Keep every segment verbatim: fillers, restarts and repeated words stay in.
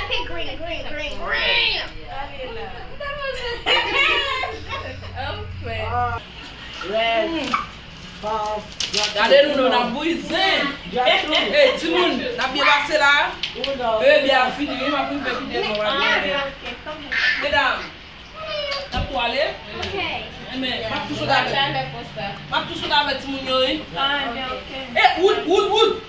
Green, green, green, green. Red. Gade nou non, n ap bouyi zen. Ey, timoun, n ap byen pase la. Bebe a fini wi, m ap rive pi devan, w ap gade. Medam, n ap tou ale? Enben, m ap tou sot avè, m ap tou sot avè timoun yo wi. E, wood, wood, wood.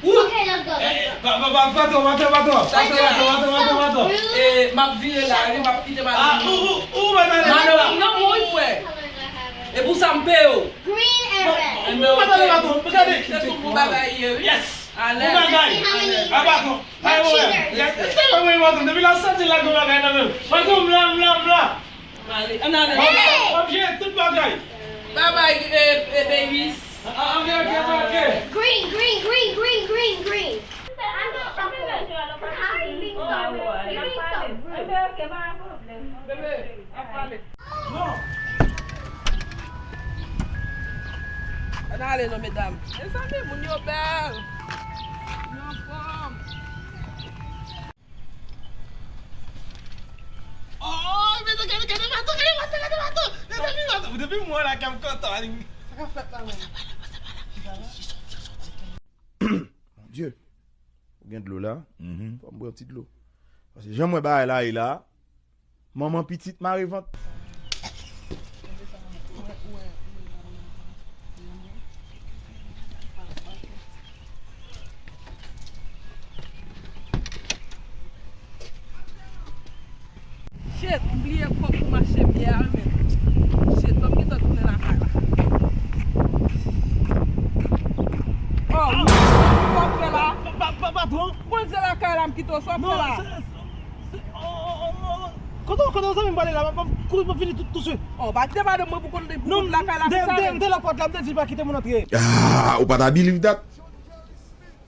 Wood. Ok, let's go. Eh, eh, pa, pa, pa, pa twò, pa twò, pa twò. Pa twò, pa twò, pa twò, pa twò. E, m ap vire la wi, m ap kite madanm. Ah, ou, ou, ou, madanm. Madanm, non, mwen, frè. E pou sa m peye w. Green and red. Enben, ok. Ou pa tande baton, gade. Se sou bon bagay ye wi. Yes. Alèz. Bon bagay. Let's see how many. A baton. Ay, bon, yes. Se mwen, mwen, baton. Depi la soti la, bon bagay nan men. Baton, m la, m la, m la. Ale, ann ale. Hey! M ap jere tout bagay. Bye bye, eh, eh, babies. Ah, ah, ok, ok, ok, ok. Green, green, green, green, green, green. I'm having some. Give me some. Bebe, ap pale. Ann ale non, medam. Mezanmi, moun yo bèl. Yo anfòm. Oh, mezanmi, gade, gade baton, gade baton, gade baton. Mezanmi, baton. Depi m wè la, kè m kontan. Sa k ap fèt la menm? Pase pa la, pase pa la. Soti, soti. Mon Dieu. Ou gen dlo la? Mhm. Fò m pran ti dlo. Paske jan m wè bagay la ye la, manman pitit mare vant. Shit, m bliye kòb pou m achte byè a, men. Shit, fò m gentan tounen lakay la. Oh, wi, sa w ap fè la? Pa, pa, pa, patwon. Mwen se lakay la, m kite w, sa w ap fè la? Non, se, se, se, oh, oh, oh, oh. Kote, kote zanmi m pale la, m ap, m ap kouri, m ap vini tout, tout swit. Oh, pa kite madanm mwen pou konn, pou konn lakay la, m te, m te, m te nan pòt la, m te di pa kite moun antre. Ah, ou pa ta believe that?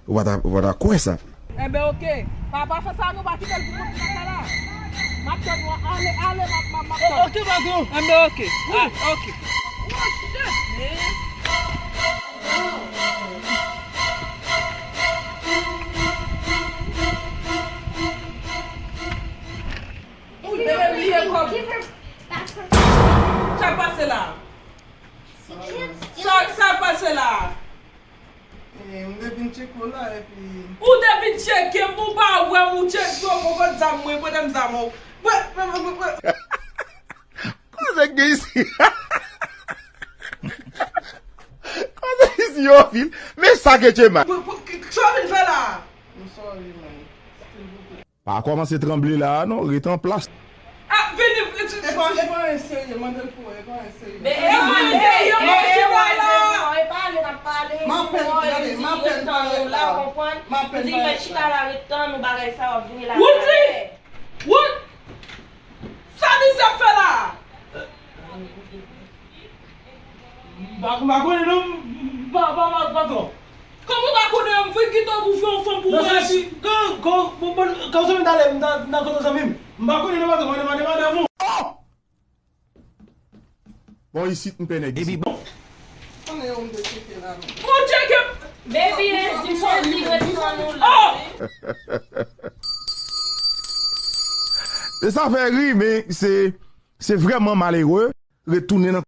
Ou pa ta, ou pa ta kwè sa. Enben, oke. Pa, pa fè sa, non, pa kite l pou kont lakay la. M ap tann ou. Ale, ale, m ap, m ap, m ap tann. Oke, patwon. Enben, oke. Ah, oke. Oh, shit, man. Ou te bliye kòb. Sa k pase la? Sa, sa k pase la? Eh, m te vin tcheke w la, epi ou te vin tcheke m, ou pa wè m, ou tcheke, ou poko zam mwen, pote m zam ou. Wè, wè, wè, wè, wè. Koze gen isi? Koze isi yo fil. Men sa ke tchema. Pou, pou, ki, ki sa w vin fè la? I'm sorry, man. Silvouplè. Pa kòmanse tranble la a non, rete an plas. Ah, vini, vini. E pa, e pa anyen serye, mande l pou ou, e pa anyen serye. Men e pa anyen serye, mwen chita la. E pa ale n ap pale. M apèn, gade, m apèn parèt la. M apèn parèt la. Di mwen chita la, ret tann ou bagay sa w ap vini la. Woody! Wood! Sa misye ap fè la? M pa, m pa konnen non, m pa, m pa, m pa, m pa twò. Kòman w pa konnen? M vin kite w pou fè yon fanm pou mwen epi. Kan, kan, bon, bon, kan w sou men talè, m ta, m ta konnen zanmi m. M pa konnen non, patwon, mande, mande madanm ou. Oh! Bon, isit, m pè nèg isit. Epi bon. Konnen yo, m te tcheke la, non. Ou tcheke? Baby, di Jezi ret tann ou la. Oh! E sa fè ri, men se, se vrèman malere retounen nan